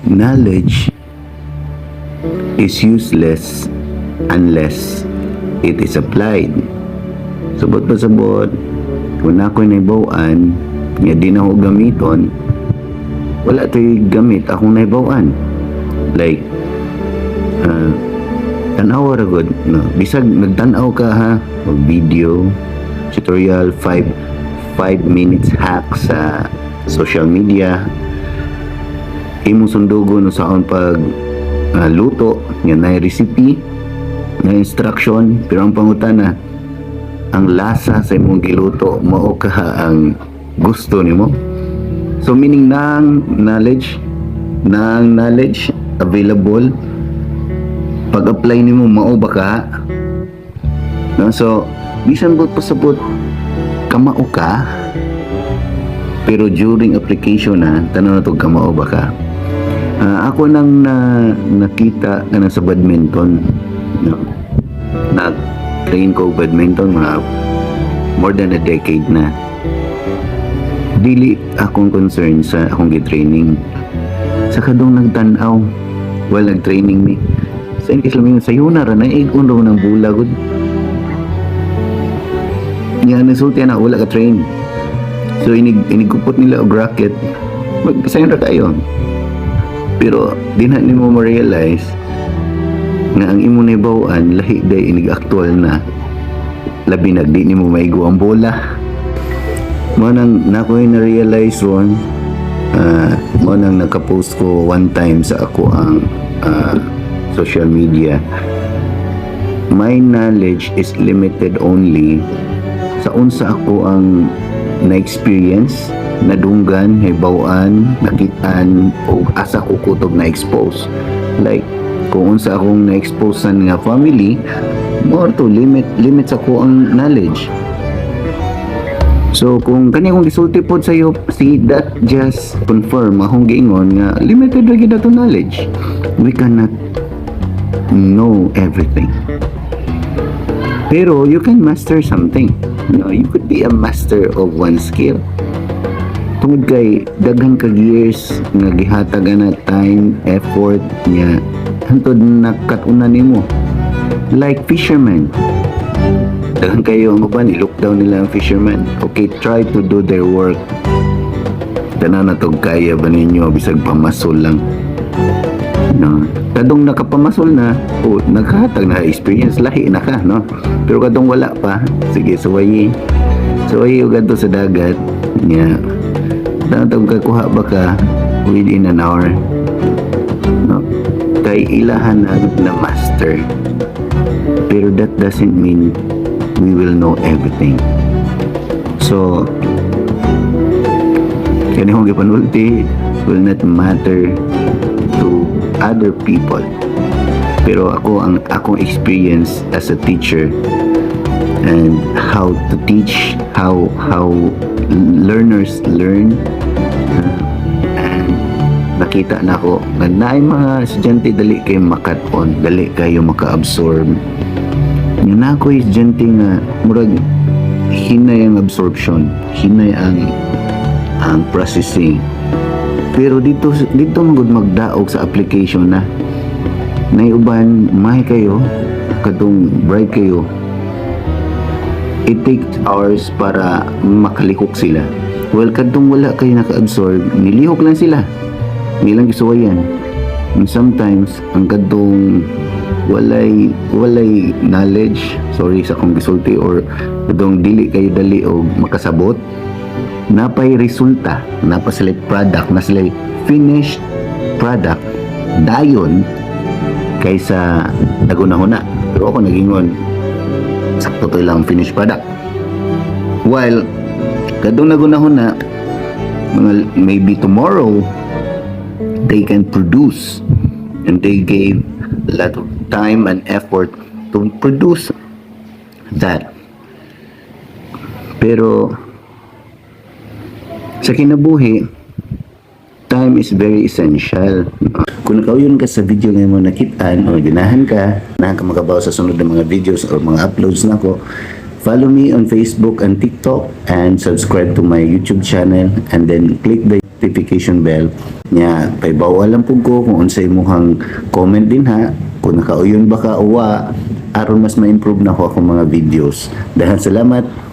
Knowledge is useless unless it is applied. Subot pa sabot, kung naa ko'y nahibaw-an, nga di nako gamiton, wala to'y gamit akong nahibaw-an. Like, tanawa ra gud, no? Bisag nagtanaw ka ha, og video, tutorial, 5 minutes hack sa social media, imong sundugon unsaon pag luto nga na recipe na instruction, pero ang pangutana, ang lasa sa imong giluto, mao ka ang gusto nimo? So meaning ng knowledge available, pag-apply nimo, mao ba ka, no? So bisan buot pasabot kamao ka, pero during application na tan-aw na to, kamao ba ka? Ako nang nakita kana sa badminton, no? Nag-train ko badminton mga more than a decade na. Dili akong concern sa akong gi-training, sa kadtong nagtan-aw while nag-training mi sa in case sayo na ra na igon raw ng bula gud nga nasulti na wala ka train. So inig inig kupot nila og racket, magsayon ra kayo, pero di na nimo ma-realize nga ang imong nahibaw-an lahi day inig aktual na, labi nag di nimo maigo ang bola. Mao nang nakoy na-realize ron, mao nang nakapost ko one time sa ako ang social media, my knowledge is limited only sa unsa ako ang na-experience, nadunggan, hibaw-an, nakitaan o asa ko kutob na expose. Like kung unsa akong na-expose nga family, more to limit limit sa ko ang knowledge. So kung kani akong gisulti pod sa iyo, see, that just confirm akong giingon nga limited ra gyud ato knowledge. We cannot know everything. Pero you can master something. No, you could be a master of one skill. Tungod kay daghan kag years nga gihatag na time, effort nga hantod nakat-unan nimo. Like fishermen. Daghan kayo ang uban, i-look down nila ang fishermen. Okay, try to do their work. Tanan na tog kaya ba ninyo bisag pamasol lang. No. Kadtong nakapamasol na, o nagkahatag na experience, lahi na ka, no? Pero kadtong wala pa, sige, suwayi. Suwayi og adto sa dagat. Nya. Tan-aw kakuha ba ka within an hour? No? Kay ilahan na master. Pero that doesn't mean we will know everything. So, kani akong gipanulti will not matter to other people. Pero ako, ang akong experience as a teacher and how to teach, how learners learn, and nakita na ako nga naay mga estudyante dali kay makat-on, dali kayo maka-absorb. Nga na ako estudyante nga murag hinay ang absorption, hinay ang processing. Pero dito man gud magdaog sa application na. Nay uban mahay kayo, kadtong bright kayo, it takes hours para makalihok sila. Well, kadtong wala kayo naka-absorb, nilihok lang sila. Nilang gisuwayan. And sometimes, ang kadtong walay knowledge, sorry sa akong gisulti, or kadtong dili kayo dali og makasabot, napay resulta, napa sila product, na sila finished product dayon kaysa naguna-huna. Pero ako nagingon, sakto to lang finished product. While kadtong naguna-huna, mga maybe tomorrow they can produce, and they gave a lot of time and effort to produce that. Pero sa kinabuhi, time is very essential. Kung nakauyon ka sa video nga mo nakitaan o ganahan ka makabaw sa sunod ng mga videos or mga uploads nako, follow me on Facebook and TikTok and subscribe to my YouTube channel and then click the notification bell. Nya, pahibaw lang pud ko kung unsay imuhang comment dinha, kung nakauyon ba ka o wa, aron mas ma-improve na ko akong mga videos. Daghang salamat.